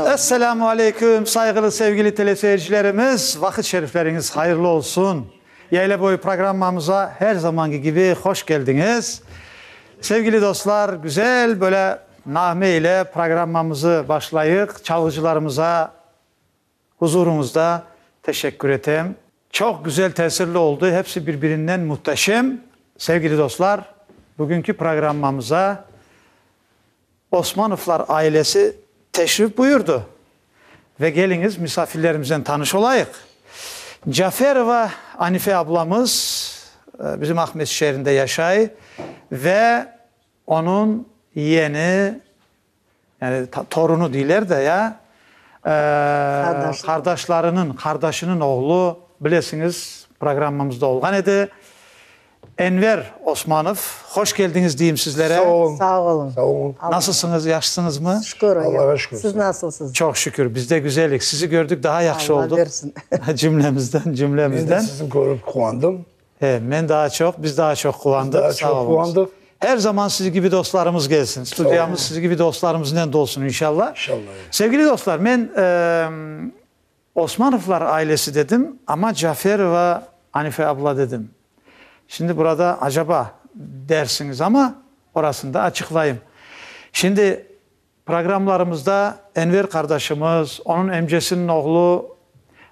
Maşallah. Esselamu aleyküm, sayğılı sevgili teleseyircilerimiz, vaqıt şerifleriñiz hayırlı olsun. Yayla boyu programmamıza her zamanki kibi hoş keldiñiz. Sevgili dostlar, güzel böyle nağme ile programmamızı başlayıq. Çalğıcılarımıza huzurıñızda teşekkür etem. Çoq güzel tesirli oldı, hepsi bir-birinden muhteşem. Sevgili dostlar, bugünki programmamıza Osmanovlar ailesi teşrif buyurdı. Ve keliñiz, misafirlerimiznen tanış olayıq. Caferova Anife ablamız bizim Aqmescit şeerinde yaşay ve onıñ yeğeni, yani torunı deyler de ya, qardaşlarınıñ, qardaşınıñ oğlu, bilesiñiz, programmamızda olğan edi. Enver Osmanov, hoş keldiñiz deyim sizlere. Sağ olun. Sağ olun. Sağ olun. Nasılsıñız, yahşısıñızmı? Şükür, Allağa şükür. Siz nasılsız? Çoq şükür, biz de güzelik. Sizi gördük, daha yahşı Allah olduq. bersin. Cümlemizden, cümlemizden. Men de sizni körip quvandım. E, men daha çoq, biz daha çoq quvandıq. Biz daha Sağ çoq oluñız. quvandıq. Her zaman sizi kibi dostlarımız kelsin. Studiyamız sizi kibi dostlarımıznen dolsun, inşallah. İnşallah. Sevgili dostlar, men Osmanovlar ailesi dedim, amma Caferova Anife abla dedim. Şimdi burada acaba dersiñiz amma, orasını da açıqlayım. Şimdi programlarımızda Enver qardaşımız, onıñ emcesiniñ oğlu,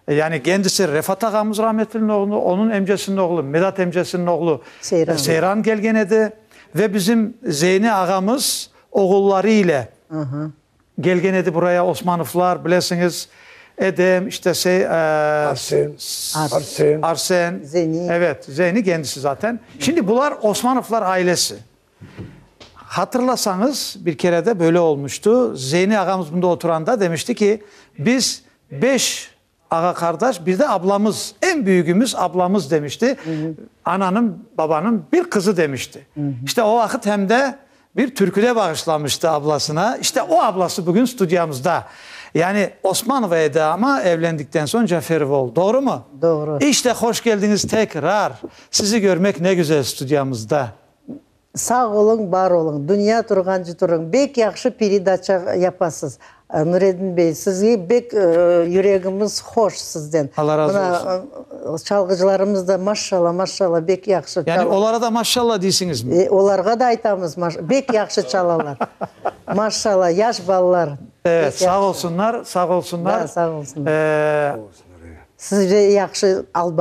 yani kendisi Refat ağamız rahmetliniñ oğlu, onıñ emcesiniñ oğlu, Medat emcesiniñ oğlu Seyran, Seyran kelgen edi ve bizim Zeyni ağamız oğulları ile Kelgen edi buraya Osmanovlar, bilesiñiz, Edem, işte sey, Arsen, Arsen. Arsen, Zeni. Evet, Zeni kendisi zaten. Şimdi bular Osmanovlar ailesi. Hatırlasañız, bir kere de böyle olmuştu, Zeni ağamız bunda oturanda demişti ki, biz beş ağa-qardaş, bir de ablamız, eñ büyügimiz ablamız demişti, ananıñ, babanıñ bir qızı demişti. İşte o vaqıt hem de bir türkü de bağışlamıştı ablasına. İşte o ablası bugün studiyamızda. Yani Osmanova edi amma evlendikten soñ Caferova oldı. Doğrumı? Doğru. İşte hoş keldiñiz tekrar. Sizi körmek ne güzel studiyamızda. Sağ oluñ, bar oluñ, dünya turğance turuñ, bek yahşı peredaça yapasız, Nuredin bey, sizge bek yüregimiz hoş sizden. Alla razı olsun. Mına çalğıcılarımız da maşşalla, maşşalla bek yahşı Yani olara da maşşalla deysiñizmi? Olarğa da aytamız, bek yahşı çalalar, maşşalla, yaş balalar. Evet, sağ olsunlar, sağ olsunlar. Da, sağ olsunlar. Siz de yahşı alıp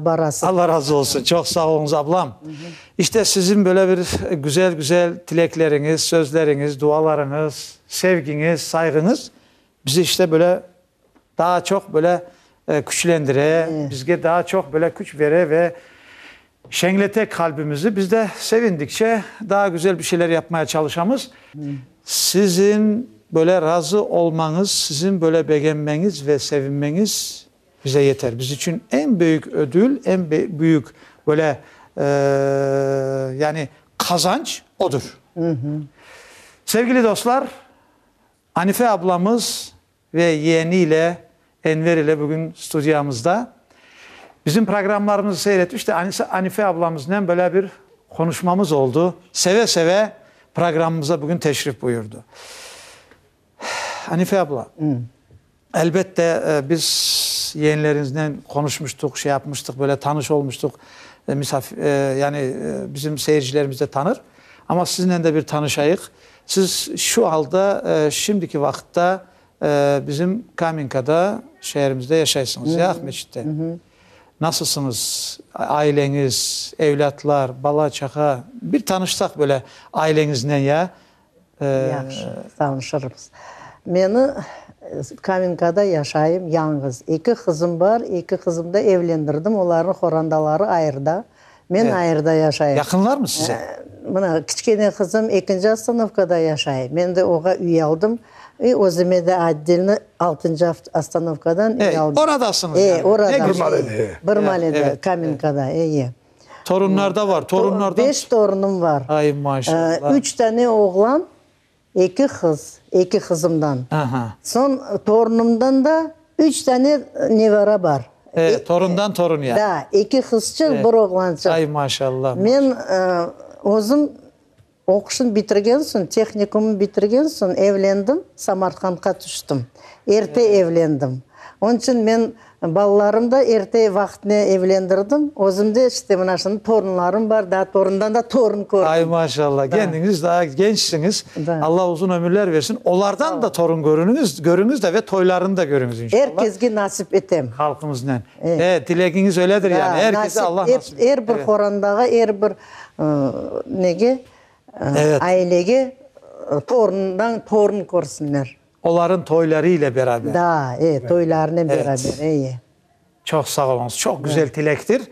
barasız. Alla razı olsun, çoq sağ oluñız, ablam. İşte siziñ böyle bir güzel-güzel tilekleriñiz, sözleriñiz, dualarıñız, sevgiñiz, sayğıñız bizi işte böyle daa çoq böyle küçlendire, bizge daa çoq böyle küç bere ve şeñlete qalbimizi. Biz de sevindikçe daa güzel bir şeyler yapmaya çalışamız. Siziñ böyle razı olmañız, siziñ böyle begenmeñiz ve sevinmeñiz bize yeter. Biz içün eñ büyük ödül, eñ büyük böyle, yani qazanç odur. Sevgili dostlar, Anife ablamız ve yeğeni ile, Enver ile bugün studiyamızda. Bizim programlarımızı seyretip, işte Anife ablamıznen böyle bir qonuşmamız oldu. Seve-seve programımıza bugün teşrif buyurdı. Anife abla, elbette, biz yeğenleriñiznen qonuşmıştıq, şey yapmıştıq, böyle tanış olmuştıq, misafir, yani bizim seyircilerimiz de tanır. Amma siznen de bir tanışayıq. Siz şu alda, şimdiki vaqıtta bizim Kamenkada, şeerimizde yaşaysıñız, ya, Aqmescitte? Nasılsıñız, aileñiz, evlâtlar, bala-çağa? Bir tanışsaq böyle aileñiznen, ya? Yahşı, tanışırmız. Meni Kamenkada yaşayım, yañğız. Eki qızım bar, eki qızım da evlendirdim, olarnıñ horandaları ayırda. Men ayırda yaşayım. Yaqınlarmı size? Mına, kiçkene qızım ekinci ostanovkada yaşay. Men de oğa üy aldım. İ özüme de otdelno altıncı ostanovkadan üy aldım. Oradasıñız yani. E, orada. Bir malede. Bir malede, Kamenkada, eye. Torunlar da var, torunlardan. Beş torunım var. Ay, maşallah. Üç tane oğlan, eki qız, eki qızımdan. Aha. Soñ torunımdan da üç tane nevara bar. E, torundan torun yani. Da, eki qızçıq, bir oğlançıq. Ay, maşallah. Men özüm. Oquşnı bitirgen soñ, tehnikumnı bitirgen soñ evlendim, Samarqandqa tüştim. Erte evlendim. Onıñ içün men balalarım da erte vaqtına evlendirdim. Özüm de işte mına şimdi torunlarım bar, daa torundan da torun kördim. Ay, maşallah, kendiñiz daa gençsiñiz. Allah uzun ömürler versin. Olardan da torun körüniñiz, görüñiz de ve toylarını da körüñiz inşallah. Er kesge nasip etem. Halqımıznen. E, tilegiñiz öyledir yani. Er kese Allah nasip etsin. Er bir qorandağa, er bir nege, ailege torundan torun körsinler. Oların toyları ile beraber. Da, e, toylarınen beraber, eye. Çoq sağ oluñız, çoq güzel tilektir.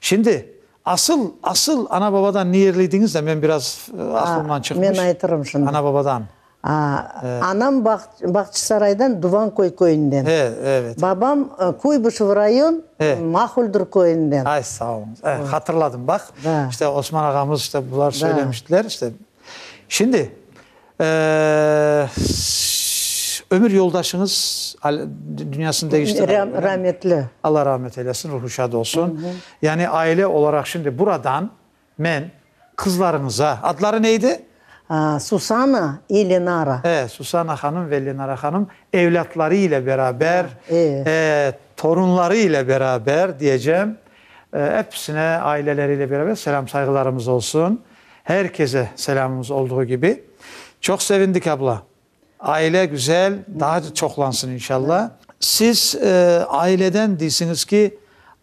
Şimdi, asıl, asıl ana-babadan ne yerliydiñiz de, men biraz aqlımdan çıqmış. Men aytırım şimdi. Ana-babadan. Anam Bağçasaraydan, Duvanköy köyünden. E, evet. Babam Kuybışev rayon, Mahuldür köyünden. Ay, sağ oluñız. E, hatırladım, baq. İşte Osman ağamız, işte bular söylemiştiler, işte. Şimdi, ömür yoldaşıñız dünyasını deñişti. Rametli. Allah rahmet eylesin, ruhu şad olsun. Yani aile olaraq şimdi buradan men qızlarıñıza, adları neydi? Susana i Lenara. E, Susana hanım ve Lenara hanım evlâtları ile beraber, e, torunları ile beraber diyecem, episine aileleri ile beraber selâm sayğılarımız olsun. Her kese selâmımız olduğu kibi. Çoq sevindik, abla. Aile güzel, daa da çoqlansın inşallah. Siz aileden deysiñiz ki,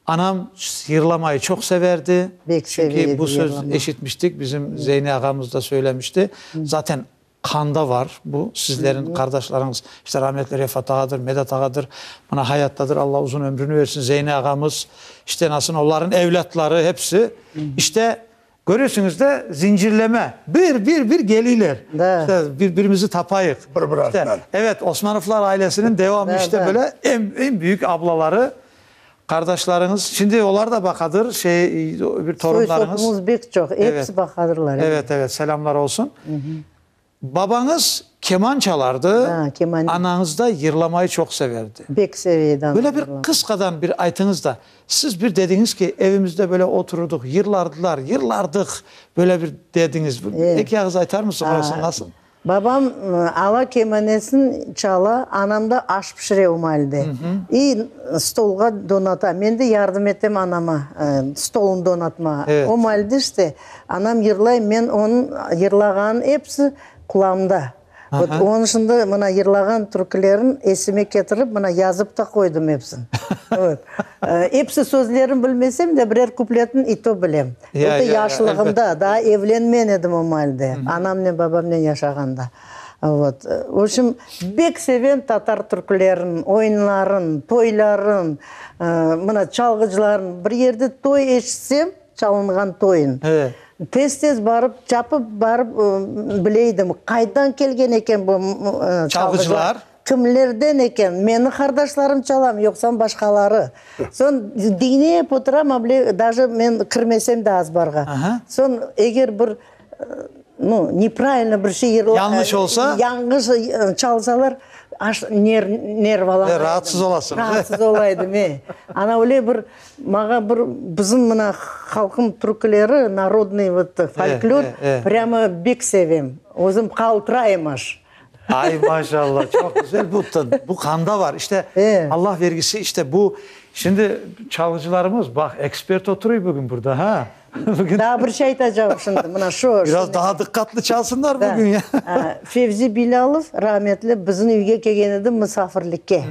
anam yırlamayı çoq severdi. Bek seve edi Çünki bu söz eşitmiştik, bizim Zeyni ağamız da söylemişti. Zaten qanda var bu, sizlerin qardaşlarıñız, işte rahmetli Refat ağadır, Medat ağadır, mına hayattadır, Alla uzun ömrüni versin, Zeyni ağamız, işte nasıl onların evlâtları hepsi, işte Köresiñiz de, zincirleme, bir, bir, bir geliyler. İşte, bir-birimizi tapayıq. Bir-bir artından. Evet, Osmanovlar ailesiniñ devamı işte böyle, eñ, eñ büyük ablaları, qardaşlarıñız. Şimdi olar da baqadır, şey, bir torunlarıñız. Soy-sopumız bek çoq, episi baqadırlar. Evet, evet, selâmlar olsun. Babañız keman çalardı, anañız da yırlamayı çoq severdi. Bek seve edi anam. Böyle bir qısqadan bir aytıñız da, siz bir dediñiz ki, evimizde böyle oturırdıq, yırlardılar, yırlardıq, böyle bir dediñiz. Eki ağız aytar mısıñ, orası nasıl? Babam ala kemanesin çala, anam da aş pişire o maalde. İ stolğa donata, men de yardım etem anama stolnı donatmağa. O maalde işte Anam yırlay, men onıñ yırlağanın episi qulağımda. Vot, onıñ şimdi mına yırlağan türkülerin esime ketirip, mına yazıp ta qoydım epsin. Vot. Episi sözlerin bilmesem de, birer kupletin i to bilem. O da yaşlığımda, daa evlenmen edim o maalde, anamnen babamnen yaşağanda. Vot. V obşem, bek sevem tatar türkülerin, oyunların, toyların, mına çalğıcıların. Bir yerde toy eşitsem, Çalınğan toyun. Tez-tez barıp, çapıp barıp bileydim, qaydan kelgen eken bu çalğıcılar, kimlerden eken, meni qardaşlarım çalamı, yoqsam başqaları. Soñ diñlep oturam, a bile, daje men kirmesem de azbarğa. Soñ eger bir, nu, nepravilno bir şey yırla, Yañlış olsa? Yañlış çalsalar, aş nervalanaydım. Raatsız olasıñ. Raatsız olaydım, e. Ana öyle bir Maña bir bizim mına halqım türküleri, narodnıy vot folklor, prâmo bek sevem. Özüm qaltırayım aş. Ay, maşallah, çoq güzel. Bu, bu qanda var. İşte, Allah vergisi, işte bu. Şimdi çalğıcılarımız, baq, ekspert oturuy bugün burada, ha? Bugün. Daa bir şey aytacağım şimdi, mına şu. Biraz daa diqqatlı çalsınlar bugün ya. Fevzi Bilâlov, rahmetli, bizim üyge kelgen edi musafirlikke,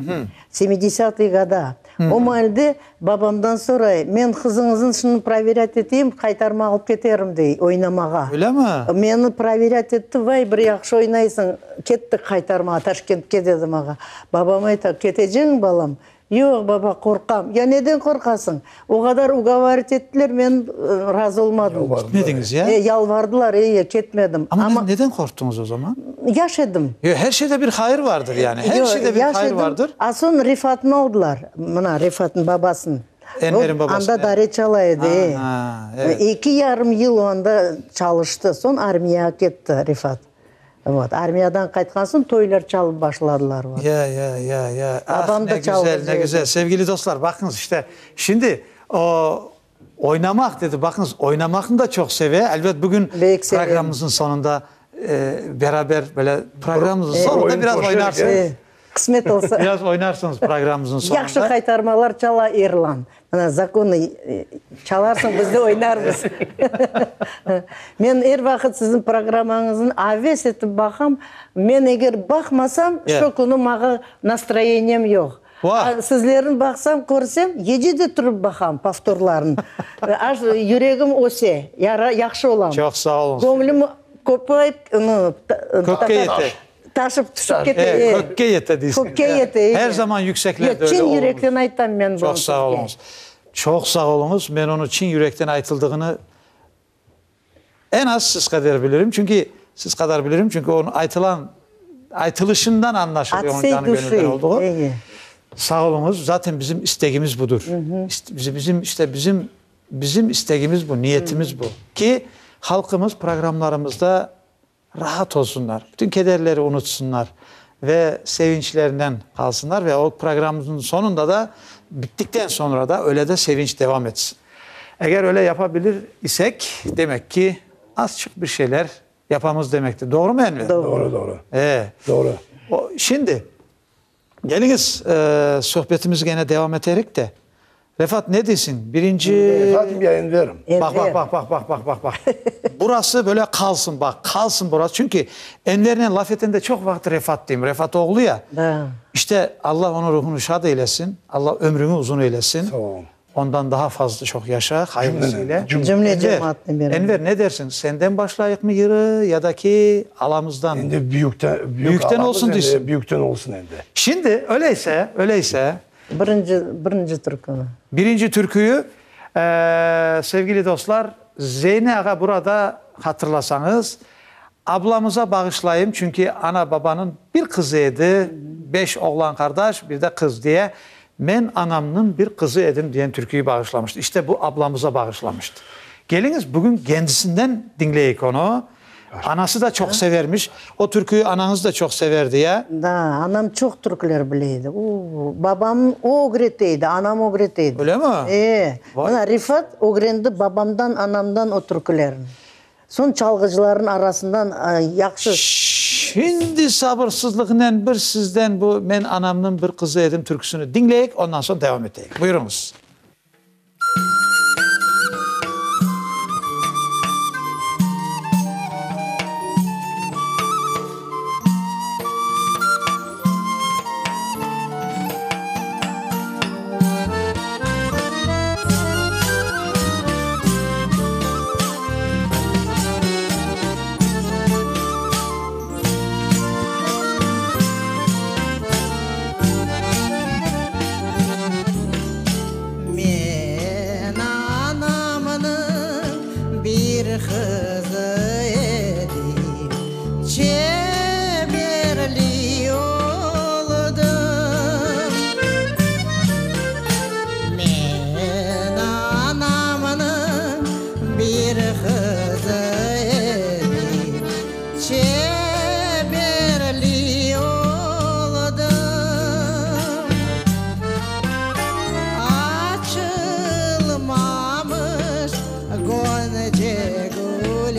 semidesâtıy goda. O maalde babamdan soray, men qızıñıznıñ şunı proverât eteyim, qaytarma alıp keterim, dey, oynamağa. Öylemi? Meni proverât etti, vay, bir yahşı oynaysıñ, kettik qaytarmağa Taşkentke, dedi mağa. Babam ayta, keteceñmi, balam? Yoq, baba, qorqam. Ya neden qorqasıñ? O qadar ugovarit ettiler, men razı olmadım. Ketmediñiz, ya? E, yalvardılar, e, ketmedim. Amma neden qorqtıñız o zaman? Yaş edim. Yoq, her şeyde bir hayır vardır yani. Her şeyde bir hayır vardır. A soñ Refatnı aldılar, mına, Refatnıñ babasını. Enver'in babasını. Anda dare çala edi, e. Eki yarım yıl o anda çalıştı, soñ armiyağa ketti Refat. Vot, armiyadan qaytqan soñ toylar çalıp başladılar. Ya, ya, ya, ya. Ah, Babam ne da çalğıcı güzel, ne edi. güzel. Sevgili dostlar, baqıñız, işte, şimdi o. Oynamaq dedi. Baqıñız, oynamaqnı da çoq seve. Elbet, bugün programmımıznıñ soñunda beraber böyle programmımıznıñ soñunda biraz oynarsıñız. Qısmet olsa. Biraz oynarsıñız programmımıznıñ soñunda. Yahşı qaytarmalar çala Erlan. Mına zakonnıy çalarsıñ, biz de oynarmız. Men er vaqıt siziñ programmañıznı aves etip baqam. Men eger baqmasam, şu künü maña nastroyeniyem yoq. Sizlerni baqsam, körsem, gece de turıp baqam povtorlarını. Aş yüregim öse, yahşı olam. Çoq sağ oluñız. Göñlüm köpeyip, Kökke yete. Taşıp tüşip kete. E, kökke yete deysiñ. Kökke yete, e. Her zaman yükseklerde öyle Çin yürekten aytam men bunı Çoq sağ oluñız. Çoq sağ oluñız. Men onı çin yürekten aytıldığını eñ az siz qadar bilirim. Çünki siz qadar bilirim, çünki onıñ aytılan aytılışından añlaşılıyor onıñ canı gönülden olduğu. Sağ oluñız. Zaten bizim istegimiz budur. Bizim işte bizim bizim istegimiz bu, niyetimiz bu. Ki halqımız programlarımızda Rahat olsunlar, bütün kederleri unutsınlar ve sevinçlerinden qalsınlar ve o programımıznıñ soñunda da, bittikten soñra da öyle de sevinç devam etsin. Eger öyle yapa bilir isek, demek ki, azçıq bir şeyler yapamız demektir. Doğrumı, Enver? Doğru, doğru. E. Doğru. O, şimdi, Keliñiz, sohbetimiz gene devam eterik de. Refat, ne deysiñ? Birinci... Refatım ya Enverim? Baq, baq, baq, baq, baq, baq, baq, baq. Burası böyle qalsın, baq, qalsın burası. Çünki Envernen laf etende çoq vaqıt Refat deyim. Refat oğlu ya. Da. İşte, Alla onıñ ruhunı şad eylesin, Alla ömrüñi uzun eylesin. Sağ ol. Ondan daha fazla çoq yaşa, hayırlısı ile. Cümle cemaatnen beraber. Enver, ne dersiñ, senden başlayıqmı yırı ya da ki alamızdan? Endi büyükten, büyükten olsun deysiñ. Büyükten olsun endi. Şimdi, öyleyse, öyleyse. Birinci, birinci türküni. Birinci türküyü, sevgili dostlar, Zeyne ağa burada hatırlasañız, ablamıza bağışlayım, çünki ana-babanıñ bir qızı edi, beş oğlan qardaş, bir de qız diye, Men anamnıñ bir qızı edim diyen türküyi bağışlamıştı. İşte bu ablamıza bağışlamıştı. Keliñiz, bugün kendisinden diñleyik onı. Anası da çoq severmiş. O türküyi anañız da çoq severdi, ya? Da, anam çoq türküler bile edi. O, babam o ögrete edi, anam ögrete edi. Öyle mi? E, mına Refat ögrendi babamdan, anamdan o türkülerni. Soñ çalğıcılarnıñ arasından yahşı. Şimdi sabırsızlıqnen bir sizden bu Men anamnıñ bir qızı edim türküsini diñleyik, ondan soñ devam eteyik. Buyurıñız. Men anamnıñ bir qızı edim, Çeberli oldım. Men anamnıñ bir qızı edim, Çeberli oldım. Açılmamış gonce gül.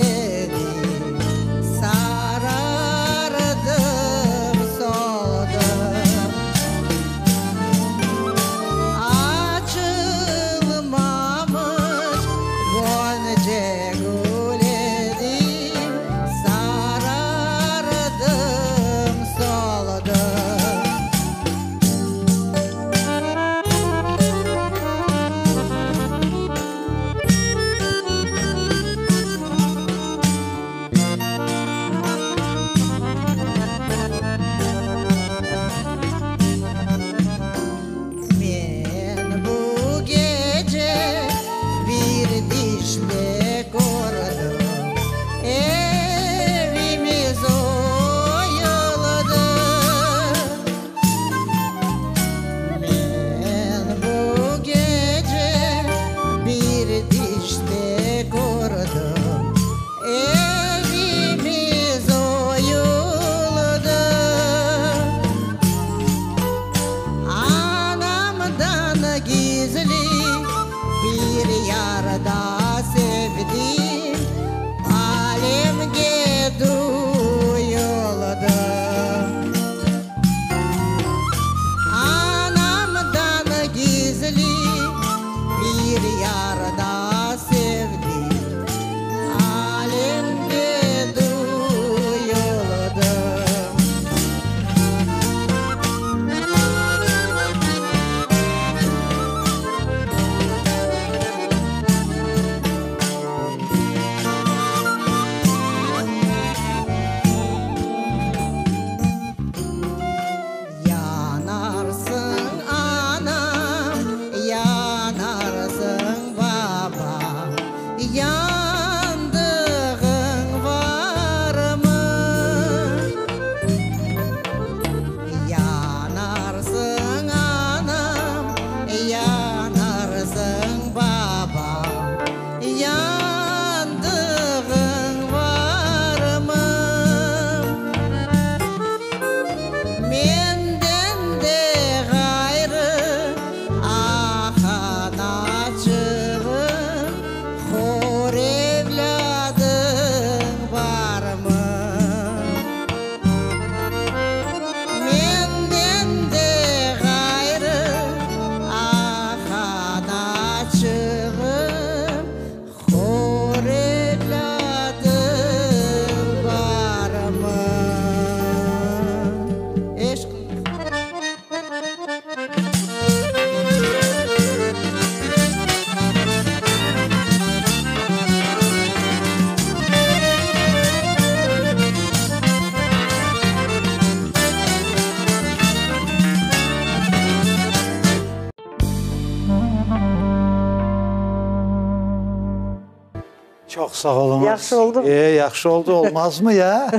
Çoq sağ oluñız. Yahşı oldu mı? E, yahşı oldu, olmazmı ya?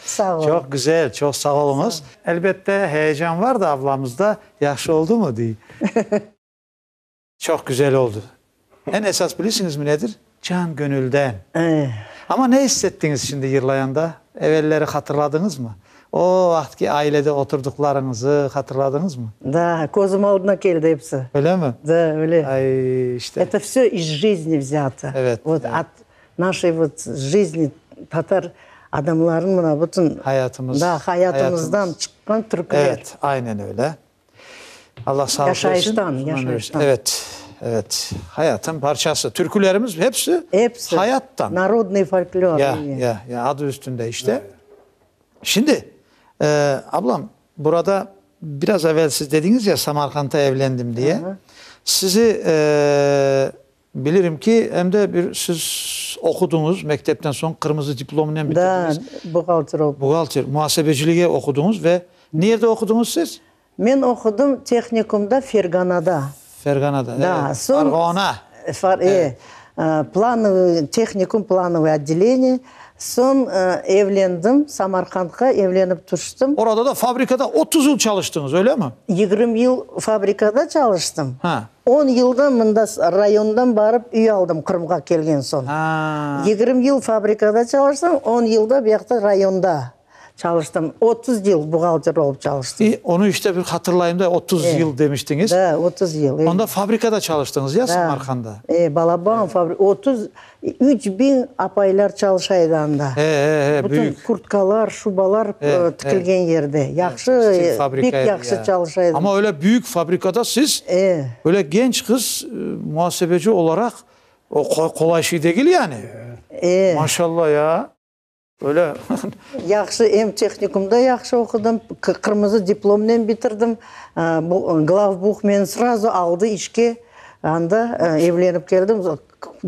Sağ olun. Çoq güzel, çoq sağ oluñız. Elbette, heyecan var da ablamızda, yahşı oldumı, dey. Çoq güzel oldu. Eñ esas bilesiñizmi nedir? Can gönülden. E. Amma ne issettiñiz şimdi yırlayanda? Evelleri hatırladıñızmı? O vaqıtki ailede oturdıqlarıñızı hatırladıñızmı? Da, közüm aldına keldi episi. Öyle mi? Da, öyle. Ay, işte. Это всё из жизни взято. Evet. Вот от нашей вот жизни tatar adamlarınıñ mına bütün Hayatımız. Da, hayatımızdan çıqqan türküler. Evet, aynen öyle. Allah sağlık versin. Yaşayıştan, yaşayıştan. Evet, evet. Hayatın parçası. Türkülerimiz hepsi, Hepsi. hayattan. Narodnıy folklor. Ya, ya, ya, adı üstünde işte. Şimdi, e, ablam, burada biraz evvel siz dediniz ya Samarkand'da evlendim diye. Sizi e, bilirim ki hem de bir siz okuduğunuz mektepten soñ qırmızı diplomnen Da, bitirdiniz. buhgalter olıp. Buhgalter, muhasebeciliğe okudunuz ve nerede okudunuz siz? Men oqudım tehnikumda Ferganada. Ferganada, Da, evet. soñ Farğona. Far, e, planovyy tehnikum, planovyy otdeleniye. Soñ evlendim, Samarkandqa evlenip tüştim. Orada da fabrikada 30 yıl çalıştıñız, öyle mi? 20 yıl fabrikada çalıştım. Ha. 10 yılda mında rayondan barıp üy aldım Qırımğa kelgen soñ. Ha. 20 yıl fabrikada çalıştım, 10 yılda bu yaqta rayonda çalıştım. 30 yıl buhgalter olıp çalıştım. E, onı işte bir hatırlayım da 30 yıl demiştiñiz. Da, 30 yıl. E. Onda fabrikada çalıştıñız ya Samarkandda? E, balaban fabri 33 biñ apaylar çalışa edi anda. E, e, e, Bütün büyük. kurtkalar, şubalar tikilgen yerde. Yahşı, Tekstil pek fabrikaydı yahşı ya. çalışa edi. Ama öyle büyük fabrikada siz E. öyle genç qız muhasebeci olaraq o qolay şey degil yani. E. Maşallah ya. Öyle. Yahşı, em tehnikumda yahşı oqudım, qırmızı diplomnen bitirdim. Bu glavbuh meni srazu aldı işke. Anda evlenip keldim.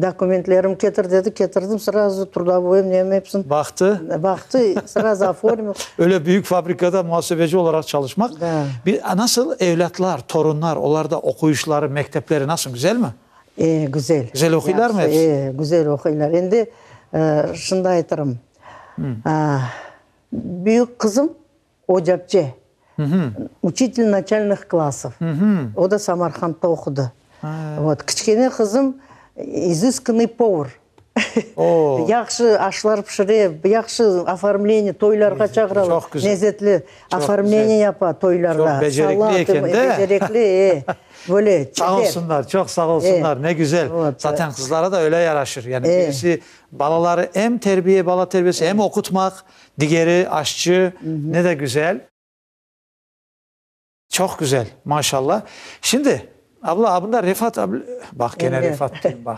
Dokumentlerim ketir dedi, ketirdim srazu trudovойım nem hepsini. Baqtı. Baqtı, srazu oformil. Öyle büyük fabrikada muhasebeci olaraq çalışmaq. Da. Bir, nasıl evlâtlar, torunlar, olarda oquyışları, mektepleri nasıl, güzel mi? E, güzel. Güzel oquylar mı Yahşı, hepsi? E, güzel oquylar. Endi şunda aytırım. Büyük qızım ocapçe. Учитель начальных классов. O da Samarkandda oqudı. Вот. Kiçkene qızım изысканный повар. O. Yahşı aşlar pişire, yahşı oformlение toylarğa çağıralar. Çoq güzel. Lezetli oformlение yapa toylarda. Çoq becerikli Salat, eken de. Becerikli, e. Böyle Sağ çeber. olsunlar, çoq sağ olsunlar. Ne güzel. Вот. Zaten qızlara da öyle yaraşır. Yani birisi balaları em terbiye, bala terbiyesi, em oqutmaq, digeri aşçı. Ne de güzel. Çoq güzel, maşallah. Şimdi, abla, abında Refat abla, baq kene Evet. Refat deyim, baq.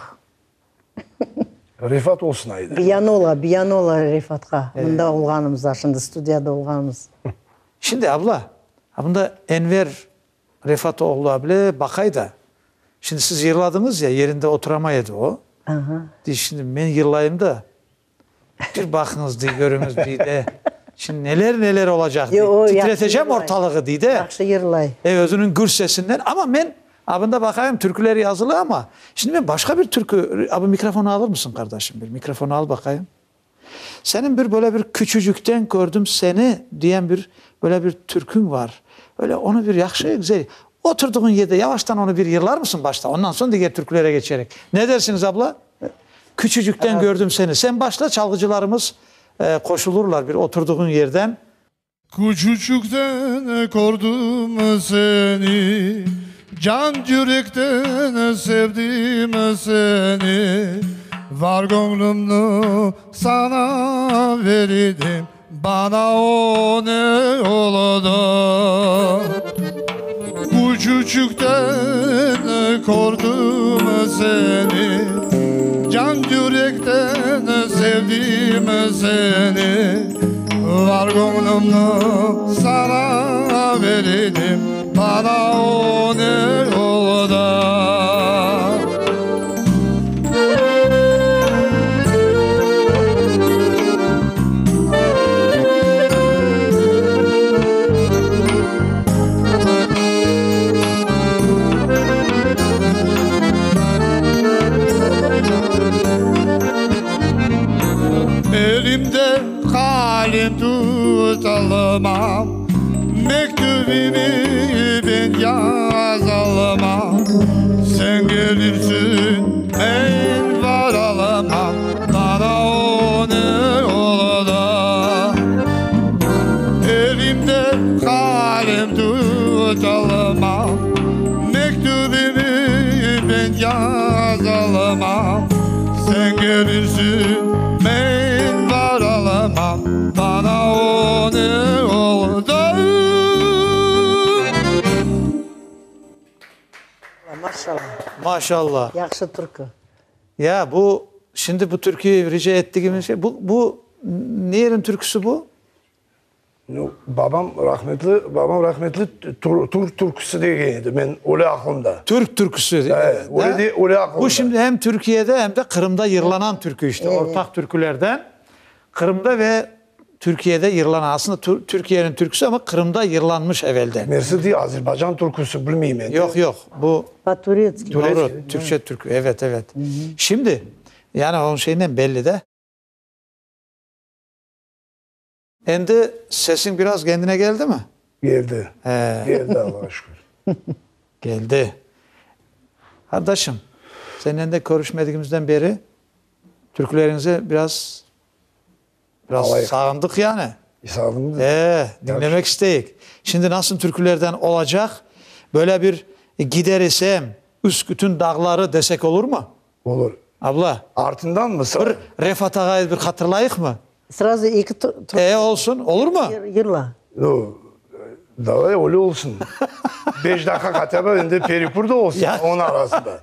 Refat olsun aydı. Biyanola, biyanola Refatqa. Mında olğanımızda, şimdi studiyada olğanımız. Şimdi abla, abında Enver Refat oğlu able baqay da. Şimdi siz yırladıñız ya, yerinde oturamay edi o. Aha. Dey, şimdi men yırlayım da, bir baqıñız dey, körüñiz dey de. Şimdi neler neler olacaq dey. Yo, o yahşı Titretecem yırlay. ortalığı dey de. Yahşı yırlay. E, özüniñ gür sesinden. Amma men abında baqayım, türküler yazılı amma. Şimdi men başqa bir türkü, abi mikrofon alır mısın qardaşım bir? Mikrofon al baqayım. Seniñ bir böyle bir küçücükten kördim seni diyen bir böyle bir türküñ var. Öyle onı bir yahşı, güzel. Oturdığın yerde yavaştan onı bir yırlar mısın başta? Ondan soñ diger türkülere keçerek. Ne dersiñiz abla? Küçücükten kördim seni. Sen başla çalğıcılarımız qoşulurlar bir oturdığın yerden. Küçücükten kördim seni, Can yürekten sevdim seni. Var göñlümni saña berdim, Bana o ne oldı? Küçücükten kördim seni, Can yürekten sevdim seni. Var göñlümni saña berdim, Bana o ne oldı? Kalem tutalmam Mektübimi ben yazalmam Sen gelirsin ben varalamam Bana o ne oldu Elimde kalem tutalmam Mektübimi ben yazalmam Sen gelirsin ben varalamam Bana o ne oldu Maşallah. Maşallah. Yahşı türkü. Ya bu şimdi bu türküyü rica ettiğimiz şey bu bu ne yerin türküsü bu? Nu, babam rahmetli, babam rahmetli Türk türküsü degen edi. Men öyle aqlımda. Türk türküsü. Evet, öyle de, öyle aqlımda. Bu şimdi hem Türkiye'de hem de Kırım'da yırlanan türkü işte. Ortak türkülerden. Kırım'da ve Türkiye'de yırlanan. Aslında Türkiye'nin türküsü ama Kırım'da yırlanmış evvelden. Mersi dey Azerbaycan türküsü, bilmeyim endi. Yoq, yoq. Bu Po-turetski. Doğru, Türkçe türkü. Evet, evet. Şimdi, yani onun şeyinden belli de. Endi sesiñ biraz kendine keldi mi? Keldi. He. Keldi, Allağa şükür. Keldi. Qardaşım, senen de körüşmedigimizden beri türküleriñizi biraz, biraz sağındıq yani. Sağındıq. E, diñlemek isteyik. Şimdi nasıl türkülerden olacaq? Böyle bir Gider isem Üskütün dağları desek olurmı? Olur. Abla. Artından mı sıra? Bir Refat ağayı bir hatırlayıq mı? Srazu eki türkü. E, olsun. Olur mu? Yırla. Nu, davay, öyle olsun. Beş daqqa hatâ bı endi perekur da olsun onıñ arasında.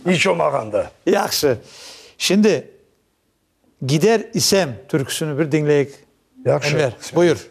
İç olmağanda. Yahşı. Şimdi Gider isem türküsini bir diñleyik. Yahşı. Enver, buyur.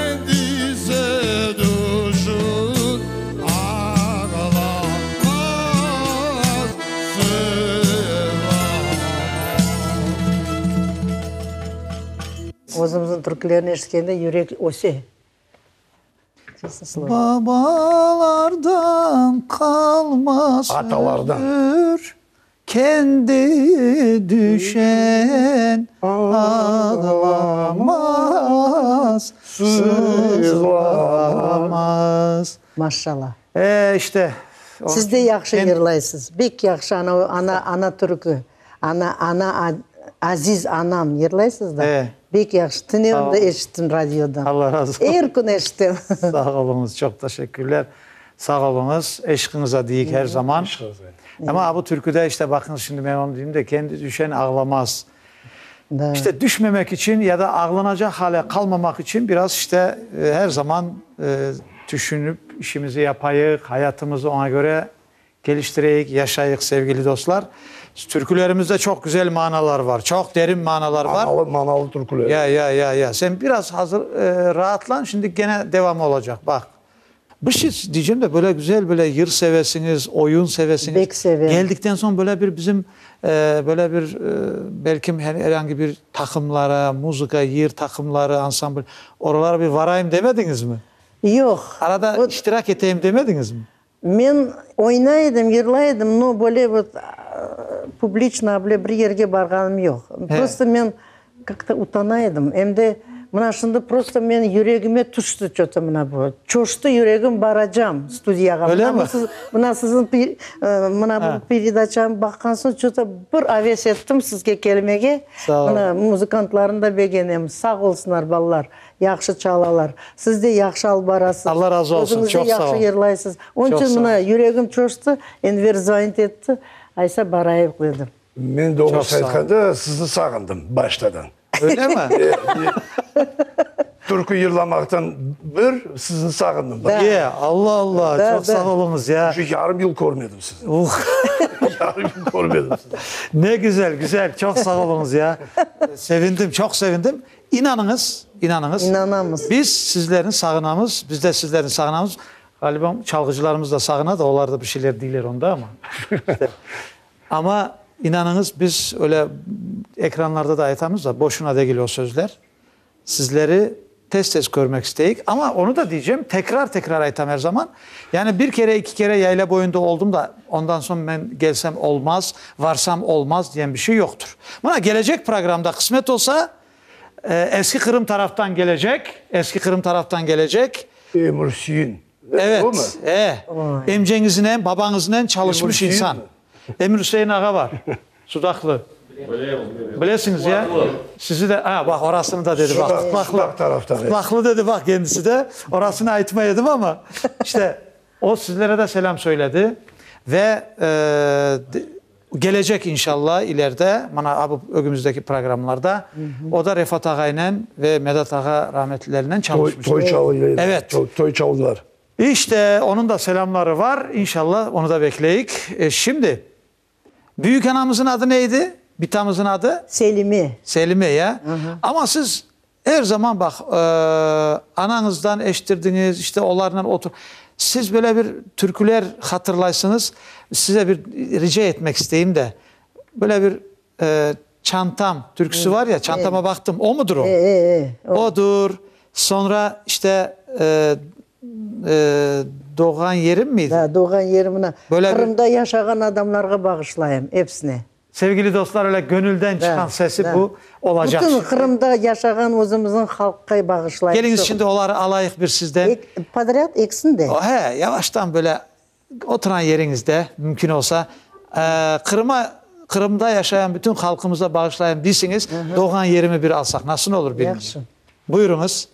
Kendisi düşün ağlamaz, sızlamaz. Özümizniñ türkülerni eşitkende yürek öse. Babalardan qalma Atalardan. sözür, Kendi düşen ağlamaz, sızlamaz. Maşallah. E, işte. Siz de yahşı yırlaysız. Bek yahşı ana, ana, ana türkü. Ana, ana, aziz anam yırlaysız da. E. Bek yahşı. Tünevin de eşittim radiodan. Allah razı olsun. Er kün eşitem. Sağ oluñız, çoq teşekkürler. Sağ oluñız. Eşqiñize deyik her zaman. Ama bu türküde işte baqıñız şimdi men onı deyim de, kendi düşen ağlamaz. Da. İşte düşmemek içün ya da ağlanacaq hale qalmamaq içün biraz işte her zaman tüşünip işimizi yapayıq, hayatımızı oña köre keliştireyik, yaşayıq, sevgili dostlar. Türkülerimizde çoq güzel manalar var, çoq derin manalar var. Manalı, manalı türküler. Ya, ya, ya, ya. Sen biraz hazır raatlan, şimdi gene devamı olacaq, baq. Bir şey diycem de, böyle güzel böyle yır sevesiñiz, oyun sevesiñiz. Bek sevem. Geldikten soñ böyle bir bizim böyle bir belkim her angi bir taqımlara, muzıka, yır taqımları, ansambl, oralara bir varayım demediñizmi? Yoq. Arada iştirak eteyim demediñizmi? Men oynay edim, yırlay edim, no böyle vot publiçno böyle bir yerge barğanım yoq. Prosto men kak-to utana edim. Em de mına şimdi prosto men yüregime tüşti ço-to mına bu. Çoştı yüregim, baracam studiyağa. Öyle mi? Mına siziñ mına bu peredaçanı baqqan soñ ço-to bir aves ettim sizge kelmege. Sağ ol. Mına muzıkantlarnı da begenem. Sağ olsunlar balalar. Yahşı çalalar. Siz de yahşı alıp barasız. Alla razı olsun, Özüñiz de çoq sağ yahşı olun. yırlaysız. Onıñ Çoq içün sağ mına olun. yüregim çoştı, Enver zvonit etti, aysa barayıq dedim. Men doğrusı Çoq sağ olun. aytqanda, sizni sağındım baştadan. Öyle mi? Türkü yırlamaqtan bir, sizni sağındım. Da. Ye, Alla, Alla, Da, çoq da. sağ oluñız ya. Şu yarım yıl körmedim sizni. Uh. Yarım yıl körmedim sizni. Ne güzel, güzel, çoq sağ oluñız ya. Sevindim, çoq sevindim. İnanıñız, inanıñız. İnanamız. Biz sizlerni sağınamız, biz de sizlerni sağınamız. Ğaliba, çalğıcılarımız da sağına da, olar da bir şeyler deyler onda ama. İşte. Amma inanıñız, biz öyle ekranlarda da aytamız da, boşuna degil o sözler. Sizleri tez-tez körmek isteyik. Amma onı da deycem, tekrar-tekrar aytam er zaman, yani bir kere, iki kere yayla boyunda oldım da, ondan soñ men gelsem olmaz, varsam olmaz diyen bir şey yoqtır. Mına, gelecek programda qısmet olsa, Eski Qırım taraftan gelecek, Eski Qırım taraftan gelecek. Emir Üsein, Evet, o mu? e, emceñiznen, babañıznen çalışmış Emir Üsein insan. mi? Emir Üsein ağa var, Sudaqlı. Bilesiñiz ya? Sizi de, a, baq, orasını da dedi, baq, Sudaq, Qutlaqlı. Sudaq taraftan, evet. Qutlaqlı dedi, baq, kendisi de. Orasını aytmay edim ama, işte, o sizlere de selâm söyledi ve gelecek inşallah ileride, mana a bu ögümizdeki programlarda, o da Refat ağaynen ve Medat ağa rahmetlilerinen çalışmış. Toy, toy, Evet. Toy çaldılar. İşte, onıñ da selâmları var, inşallah onı da bekleyik. Şimdi, büyük anamızın adı ne edi? Bitamızın adı? Selime. Selime, ya? Amma siz er zaman, baq, anañızdan eşittirdiñiz, işte, olarnen otur. Siz böyle bir türküler hatırlaysıñız. Size bir rica etmek isteyim de, böyle bir Çantam türküsi var ya, çantama baqtım, o mudır o? E, e, e. Odur. Soñra, işte, doğğan yerim miydi? Da, doğğan yerim mına. Böyle bir- Qırımda yaşağan adamlarğa bağışlayım, epsine. Sevgili dostlar, öyle gönülden Da, çıqan sesi da. bu olacaq. Bütün Qırımda yaşağan özümizniñ halqqa bağışlayım. Keliñiz şimdi oları alayıq bir sizden. Ek, podrâd eksin de. O, he, yavaştan böyle oturan yeriñizde, mümkün olsa, Qırıma, Qırımda yaşayan bütün halqımıza bağışlayım deysiñiz, doğğan yerimi bir alsaq, nasıl olur bilmiyorum. Yahşı. Buyurıñız.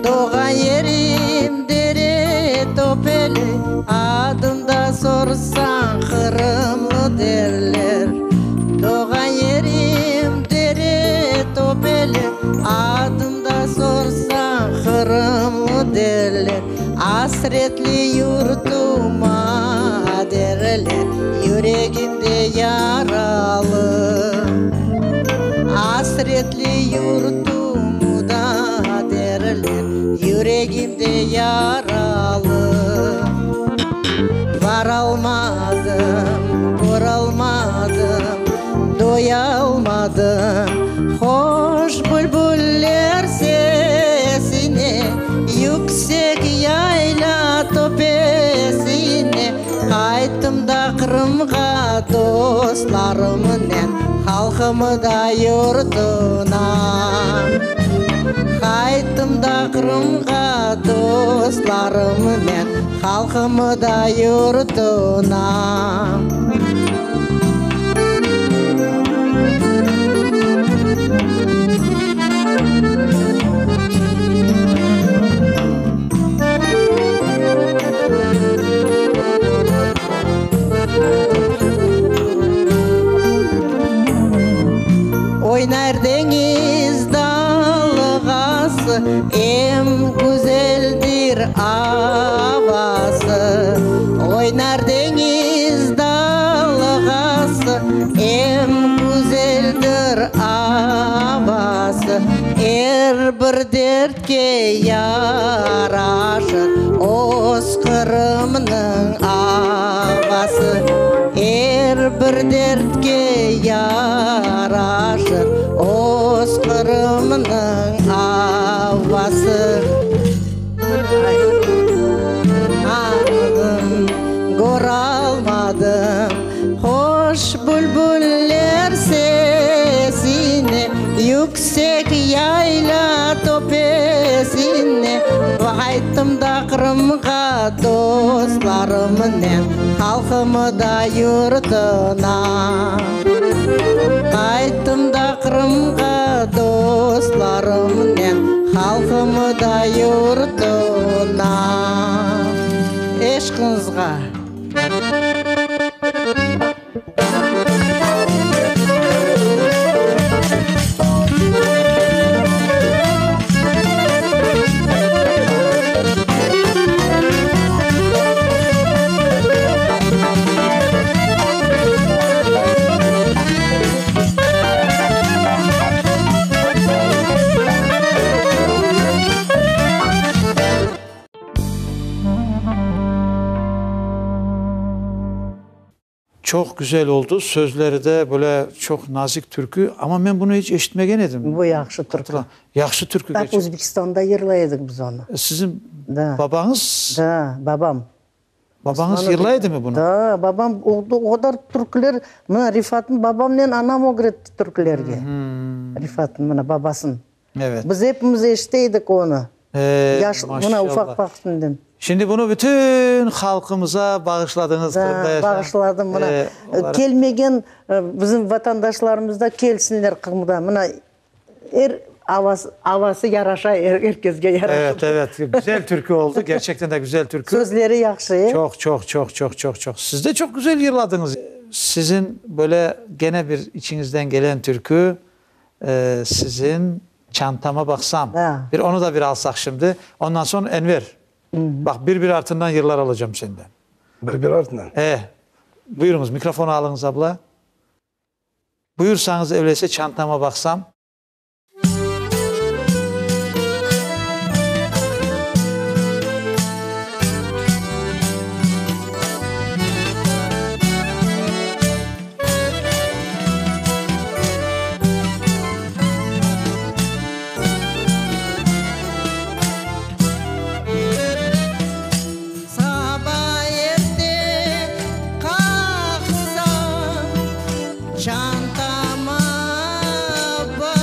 Doğğan yerim dere töpeli, Adın da sorsañ Qırımlı derler. Doğğan yerim dere. Adım da sorsañ Qırımlı derler, Asretli yurtuma derler, Yüregim de yaralı. Asretli yurtumu da derler, Yüregim de yaralı. Varalmadım, köralmadım, doyalmadım Hoş bülbuller sesine, Yüksek yayla töpesine. Qayttım da Qırımğa dostlarımnen, Halqımı da yurtuna. Qayttım da Qırımğa dostlarımnen, Halqımı da yurtuna. Oynar deñiz dalğası, Em güzeldir avası. Oynar deñiz dalğası, Em güzeldir avası. Er bir dertke yaraşır, Öz Qırımnıñ avası. Er bir dertke yaraşır, Öz Qırımnıñ avası. Almadım, köralmadım Hoş bülbuller sesini, Yüksek yayla töpesine. Qayttım da Qırımğa dostlarımnen, Halqımı da yurtuna. Qayttım da Qırımğa dostlarımnen, Halqımı da yurtuna. Eşqıñızğa. Çoq güzel oldu, sözleri de böyle çoq nazik türkü, amma men bunı iç eşitmegen edim. Bu yahşı türkü. Yahşı türkü. Tap Özbekistanda yırlay edik biz onı. Siziñ babañız? Da, babam. Babañız yırlay edimi bunı? Da, babam o qadar türküler, mına Rifatnı babamnen anam ögretti türkülerge. Rifatnı, mına babasın. Evet. Biz epimiz eşite edik onı. Ee, Yaş, mına ufaq vaqtından. Şimdi bunı bütün halqımıza bağışladıñız, Qırımda yaşağan. Bağışladım, mına. Kelmegen bizim vatandaşlarımız da kelsinler Qırımda. Mına er avası, avası yaraşa, er kesge yaraşa. Evet, evet. Güzel türkü oldı. Gerçekten de güzel türkü. Sözleri yahşı, e? Çoq, çoq, çoq, çoq, çoq, çoq. Siz de çoq güzel yırladıñız. Siziñ böyle gene bir içiñizden gelen türkü, Siziñ çantama baqsam. Bir onı da bir alsaq şimdi. Ondan soñ Enver. Baq, bir-bir artından yırlar alacam senden. Bir-bir artından? E. Buyurıñız, mikrofonı alıñız, abla. Buyursañız, öyleyse, çantama baqsam. Saba erte qaqsam, çantama baqsam.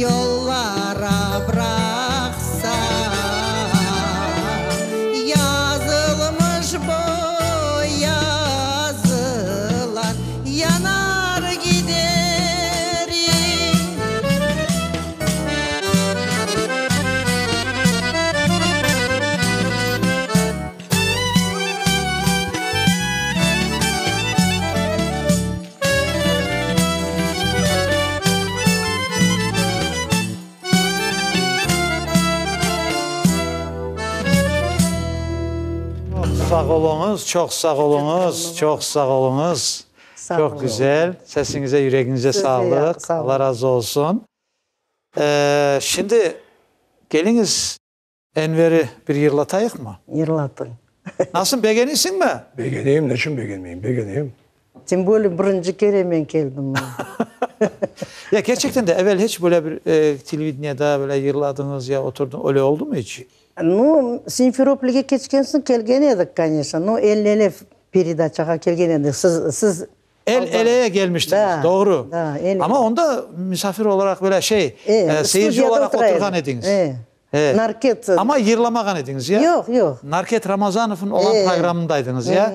Yollara bıraqsa, Yazılmış bu yazılar, Yanar giderim. Sağ oluñız, çoq sağ oluñız, çoq sağ oluñız. Çoq güzel. Sesiñize, yüregiñize sağlıq. Allah razı olsun. Şimdi keliñiz, Enveri bir yırlatayıqmı? Yırlatıñ. Nasıl, begenisiñmi? Begeneyim, neçün begenmeyim, begeneyim. Tem bolее birinci kere men keldim mına. Ya kerçekten de evel hiç böyle bir televideniyada böyle yırladıñız ya oturdıñ, öyle oldumı hiç? Nu, Simferopolge keçken soñ kelgen edik, koneçno. Nu, el-ele peredaçağa kelgen edik. Siz, siz El eleye gelmiştiniz, doğru. Amma onda misafir olaraq böyle şey, seyirci olaraq oturğan ediñiz. Narket. Amma yırlamağan ediñiz, ya? Yoq, yoq. Narket Ramazanovnıñ olan programındaydınız, ya?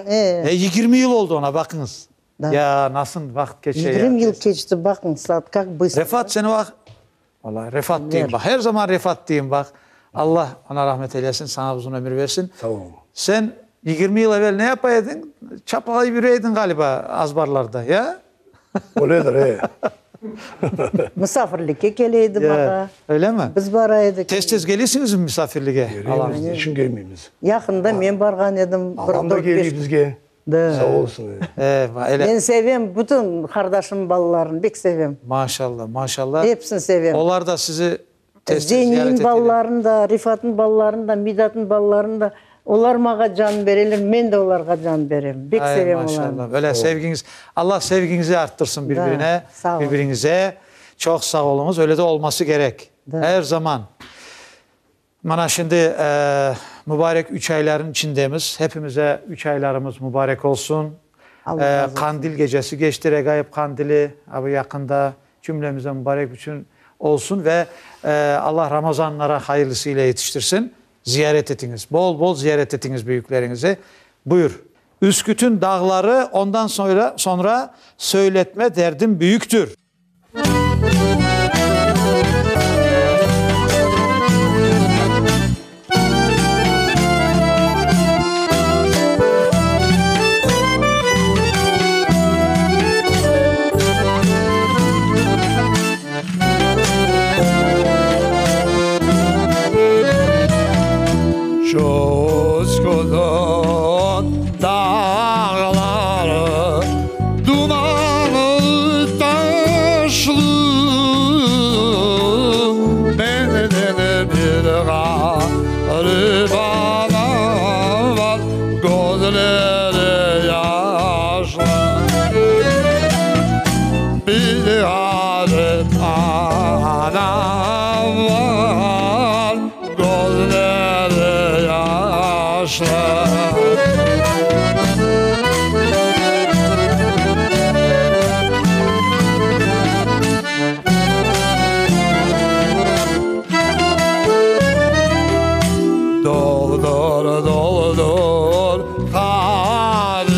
20 yıl oldı ona, baqıñız. Ya, nasıl vaqıt keçe, ya. 20 yıl keçti, baqıñız, kak bıstro. Refat, sen o vaqıt, Vallahi, Refat deyim, baq, her zaman Refat deyim, baq. Allah ona rahmet eylesin, saña uzun ömür versin. Sağ ol. Sen 20 yıl evel ne yapa ediñ? Çapalayıp yüre ediñ ğaliba azbarlarda, ya? Öyledir, e. Misafirlikke kele edi mağa. Öyle mi? Biz bara edik. Tez-tez kelesiñizmi misafirlige? Kelemiz, niçün kelmeymiz? Yaqında men barğan edim. Alam da kele bizge. Sağ olsun. Men sevem, bütün qardaşımnıñ balalarını bek sevem. Maşallah, maşallah. Episini sevem. Olar da sizi tez-tez ziyaret Zeniyniñ eteler. balalarını da, Rifatnıñ balalarını da, Midatnıñ balalarını da. Olar maña can bereler, men de olarğa can berem. Bek Ay, sevem olarnı. maşallah. Böyle sevgiñiz, Allah sevgiñizi arttırsın bir-birine, bir-biriñize. Çoq sağ oluñız. Öyle de olması kerek. Er zaman. Mana şimdi mübarek üç ayların içindemiz. Hepimize üç aylarımız mübarek olsun. Qandil gecesi keçti, Regaip qandili, abi yaqında cümlemize mübarek bütün olsun ve Allah Ramazanlara hayırlısı ile yetiştirsin. Ziyaret etiñiz, bol-bol ziyaret etiñiz büyükleriñizi. Buyur. Üskütün dağları ondan soñra söyletme derdim büyüktür. Dağları dumanlı taşlı, Menden bir ğarip anam var, Közleri yaşlı. Bir ğarip anam var, Közleri yaşlı. Doldur, doldur qadehi,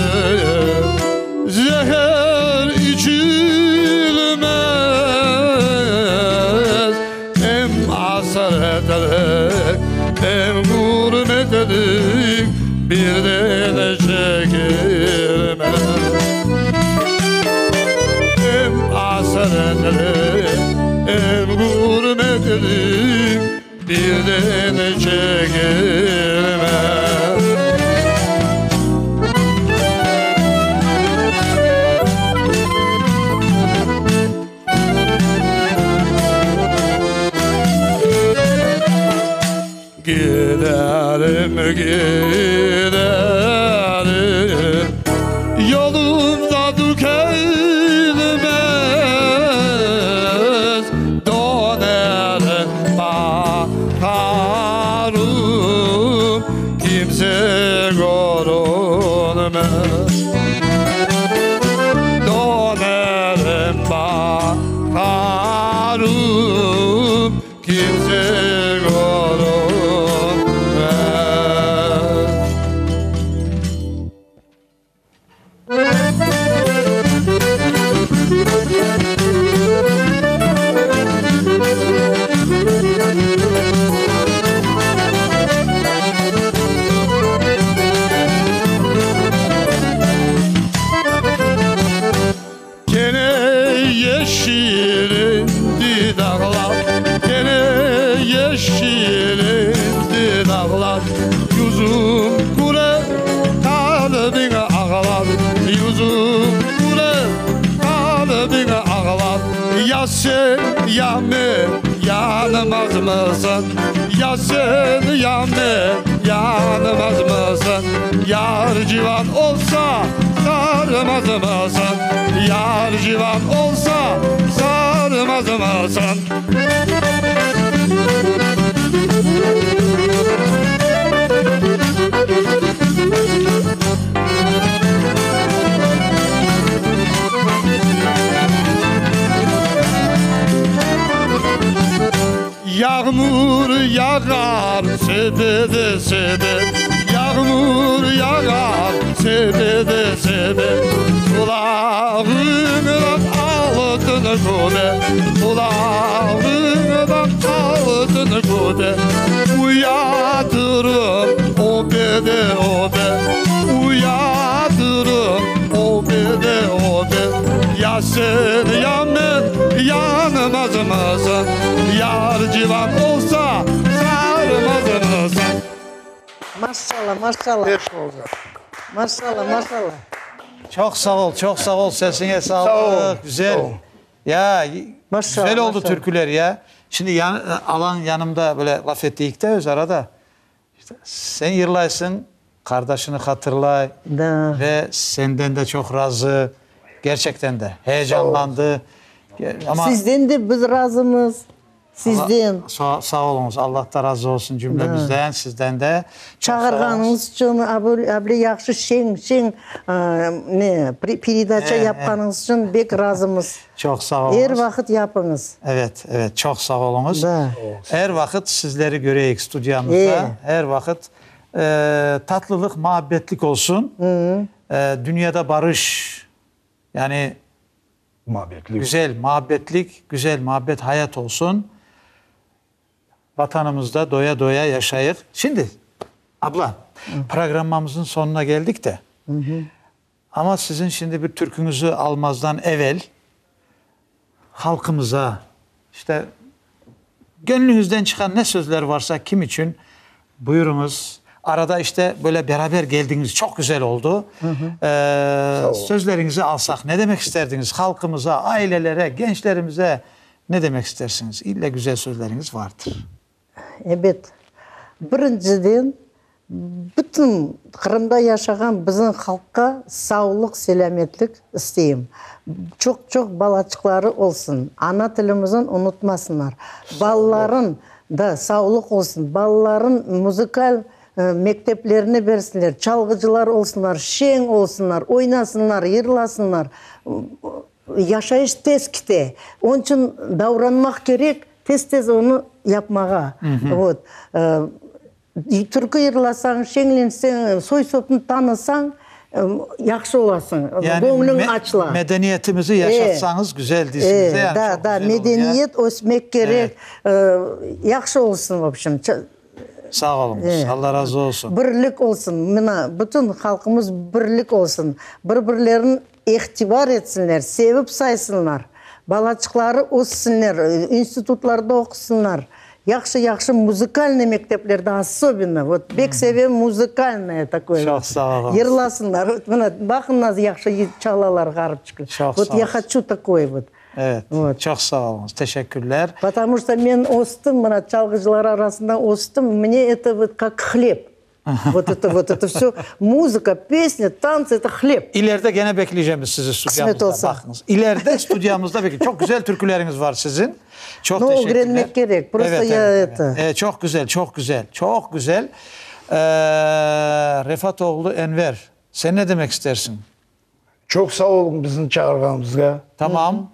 Zeher içilmez. Em asretlik, em ğurbetlik birden çekilmez. Em asretlik, em ğurbetlik birden çekilmez. Giderim, giderim, yolum da tükenmez, Dönerim, bakarım, kimse körünmez. Dönerim, bakarım. Kimse körünmez. Kene yeşilendi dağlar, Kene yeşilendi dağlar, Yüzüm küler, qalbim ağlar, Yüzüm küler, qalbim ağlar. Ya sen, ya men yanmazmısın? Ya sen, ya men yanmazmısın? Yar civan olsa, sarmazmısın? Yar civan olsa, sarmazmısın? Yağmur yağar sepede sepet, Yağmur yağar sepede sepet, Qulağıñdan altın köpe, Qulağıñdan altın köpe, Uyatırım öpe de öpe, Uyatırım öpe de öpe, Ya sen, ya men yanmazmısın, Yar civan olsa sarmazmısın? Maşallah, maşallah. Maşallah, maşallah. Çoq sağ ol, çoq sağ ol, sesiñe sağlıq, Sağ ol, güzel. sağ ol. Ya, Maşallah, güzel oldu maşallah. türküler ya. Şimdi yan, alan yanımda böyle laf ettiyik de öz arada. İşte sen yırlaysıñ, qardaşını hatırlay. Da. Ve senden de çoq razı. Gerçekten de heyecanlandı. Ama Sizden de biz razımız. Sizden. Sağ, sağ oluñız. Allah da razı olsun cümlemizden, sizden de. Çoq sağ oluñız. Çağırğanıñız içün, able yahşı şeñ, şeñ, ne, peredaça yapqanıñız içün bek razımız. Çoq sağ oluñız. Er vaqıt yapıñız. Evet, evet, çoq sağ oluñız. Da. Er vaqıt sizleri göreyik studiyamızda. E. Er vaqıt tatlılıq, muabbetlik olsun. Dünyada barış, yani Muabbetlik. Güzel, muabbetlik, güzel muabbet hayat olsun. Vatanımızda doya-doya yaşayıq. Şimdi, abla, programmamıznıñ soñuna keldik de. Amma siziñ şimdi bir türküñizi almazdan evel halqımıza, işte, gönlüñizden çıqan ne sözler varsa kim içün, buyurıñız. Arada işte böyle beraber geldiñiz, çoq güzel oldu. Sözleriñizi alsaq, ne demek isterdiñiz halqımıza, ailelere, gençlerimize ne demek istersiñiz? İlle güzel sözleriñiz vardır. Ebet. Birinciden, bütün Qırımda yaşağan bizim halqqa savlıq, selâmetlik isteyim. Çoq-çoq balaçıqları olsun, ana tilimizni unutmasınlar. Balaların da savlıq olsun, balaların muzıkal mekteplerine bersinler, çalğıcılar olsunlar, şeñ olsunlar, oynasınlar, yırlasınlar. Yaşayış tez kite, onıñ içün davranmaq kerek, tez-tez onı yapmağa. Vot. Türkü yırlasañ, şeñlenseñ, soy-sopnı tanısañ, yahşı olasıñ, göñlüñ açıla. Yani medeniyetimizi yaşatsañız güzel deysiñiz, de? Da, da, medeniyet ösmek kerek, yahşı olsun, v obşem. Sağ oluñız, Alla razı olsun. Birlik olsun, mına, bütün halqımız birlik olsun, bir-birlerini İhtibar etsinler, sevip saysınlar, balaçıqları össinler, institutlarda oqusınlar, yahşı-yahşı muzıkalnıy mekteplerde osobenno, vot, bek sevem muzıkalnoye takoye, Çoq sağ oluñız. yırlasınlar, vot, mına, baqıñ nasıl yahşı çalalar ğaripçikler, Çoq vot, sağ ya oluñız. hoçu takoye, vot. Evet, çoq sağ oluñız, teşekkürler. Potomu çto men östim, mına, çalğıcılar arasında östim, mne eto vot kak hleb. Vot eto, vot eto vsö, muzıka, pesnâ, tantsı, eto hleb. İleride gene bekleycemiz sizi Qısmet studiyamızda, olsa. baqıñız. İleride studiyamızda bekleycemiz. Çoq güzel türküleriñiz var siziñ. Çoq No, teşekkürler. ögrenmek kerek, prosto Evet, ya evet, eto. evet. E, çoq güzel, çoq güzel, çoq güzel. E, Refat oğlu Enver, sen ne demek istersiñ? Çoq sağ oluñ bizni çağırğanıñızğa. Tamam.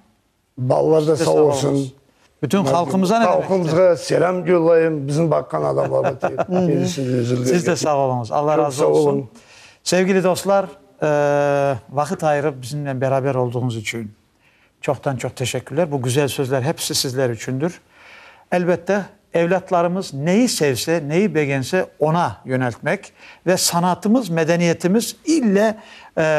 Balalar da sağ olsun. Bütün halqımıza ne demek Halqımızğa selâm yollayım, bizim baqqan adamlarğa, Siz de sağ oluñız. Alla razı olsun. Sevgili dostlar, vaqıt ayırıp bizimle beraber olduğuñız içün çoqtan-çoq teşekkürler. Bu güzel sözler hepsi sizler içündir. Elbette, evlâtlarımız neyi sevse, neyi begense, ona yöneltmek ve sanatımız, medeniyetimiz ille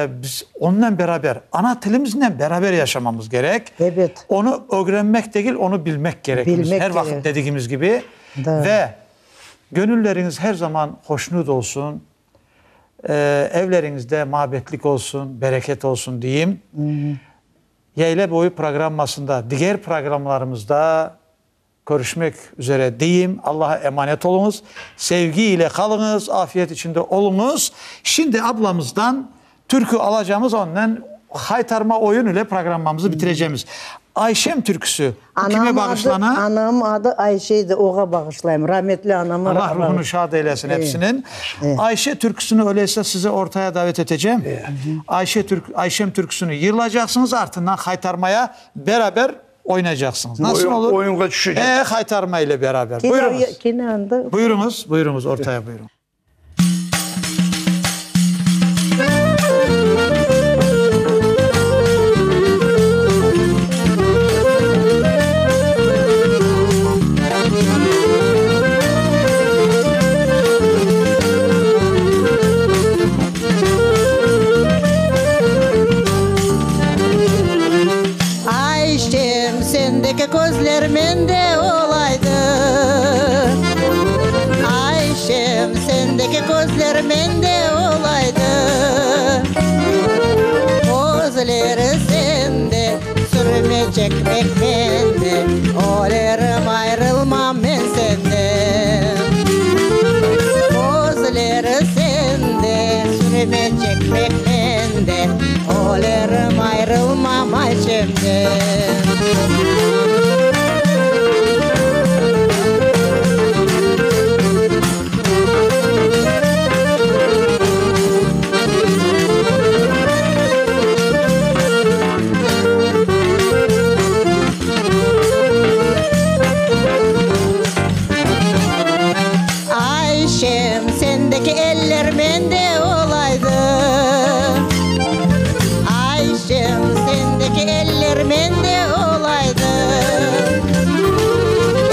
biz onınen beraber, ana tilimiznen beraber yaşamamız gerek. Ebet. Onı ögrenmek degil, onı bilmek kerekmiz, Bilmek her vaqıt kerek. dedigimiz kibi. Da. Ve gönülleriñiz her zaman hoşnut olsun, evleriñizde mabetlik olsun, bereket olsun deyim. Yayla boyu programmasında, diger programlarımızda körüşmek üzere deyim. Allaha emanet oluñız. Sevgi ile qalıñız, afiyet içinde oluñız. Şimdi ablamızdan türkü alacamız, ondan haytarma oyun ile programmamızı bitirecemiz. Ayşem türküsü bu kime Anam adı, bağışlana? anam adı Ayşe edi, oğa bağışlayım, rametli anama. Allah ruhunu şad eylesin hepsiniñ. Ayşe türküsini öyleyse sizi ortaya davet etecem. Ayşe türk, Ayşem türküsini yırlaycaqsıñız, artından haytarmaya beraber oynaycaqsıñız. Nasıl Oyun, olur? oyunğa tüşecek. E, haytarma ile beraber. Kene, Buyurıñız. kene anda. Buyurıñız, buyurıñız, ortaya buyurıñ. Ayşem, sendeki közler mende olaydı. Ayşem, sendeki közler mende olaydı. Közleri sende, sürme çekmek mende, Ölerim ayrılmam men senden. Közleri sende, sürme çekmek mende, Ölerim ayrılmam Ayşemden. Ayşem, sendeki eller mende olaydı. Ayşem, sendeki eller mende olaydı.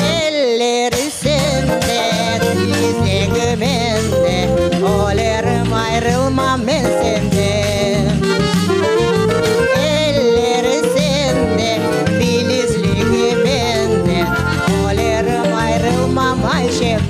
Elleri sende, dizligi mende, Ölerim ayrılmam men senden. Elleri sende, bilizligi mende, Ölerim ayrılmam Ayşemden.